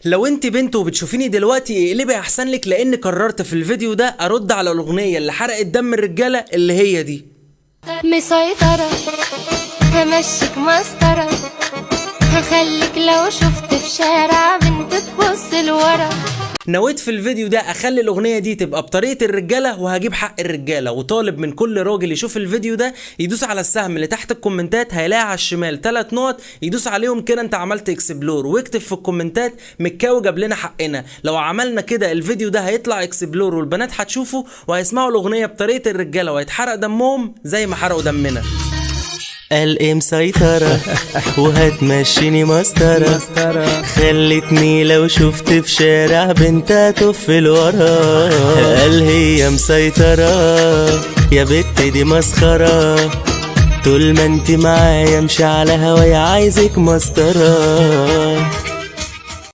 لو انت بنت وبتشوفيني دلوقتي اقلبي احسن لك، لان قررت في الفيديو ده ارد على الاغنية اللي حرقت دم الرجالة اللي هي دي. مسيطرة، همشيك مسطرة، هخليك لو شفت في شارع بنت تبص لورا. نويت في الفيديو ده اخلي الاغنية دي تبقى بطريقة الرجالة وهجيب حق الرجالة، وطالب من كل راجل يشوف الفيديو ده يدوس على السهم اللي تحت الكومنتات، هيلاقي على الشمال 3 نقط يدوس عليهم كده، انت عملت explore، واكتب في الكومنتات مكاوي جاب لنا حقنا. لو عملنا كده الفيديو ده هيطلع explore والبنات هتشوفه وهيسمعوا الاغنية بطريقة الرجالة وهيتحرق دمهم زي ما حرقوا دمنا. قال ايه مسيطرة وهتمشيني مسطرة، خلتني لو شفت في شارع بنت هتف لورا. قال هي مسيطرة يا بت دي مسخرة، طول ما انت معايا امشي على هوايا عايزك مسطرة.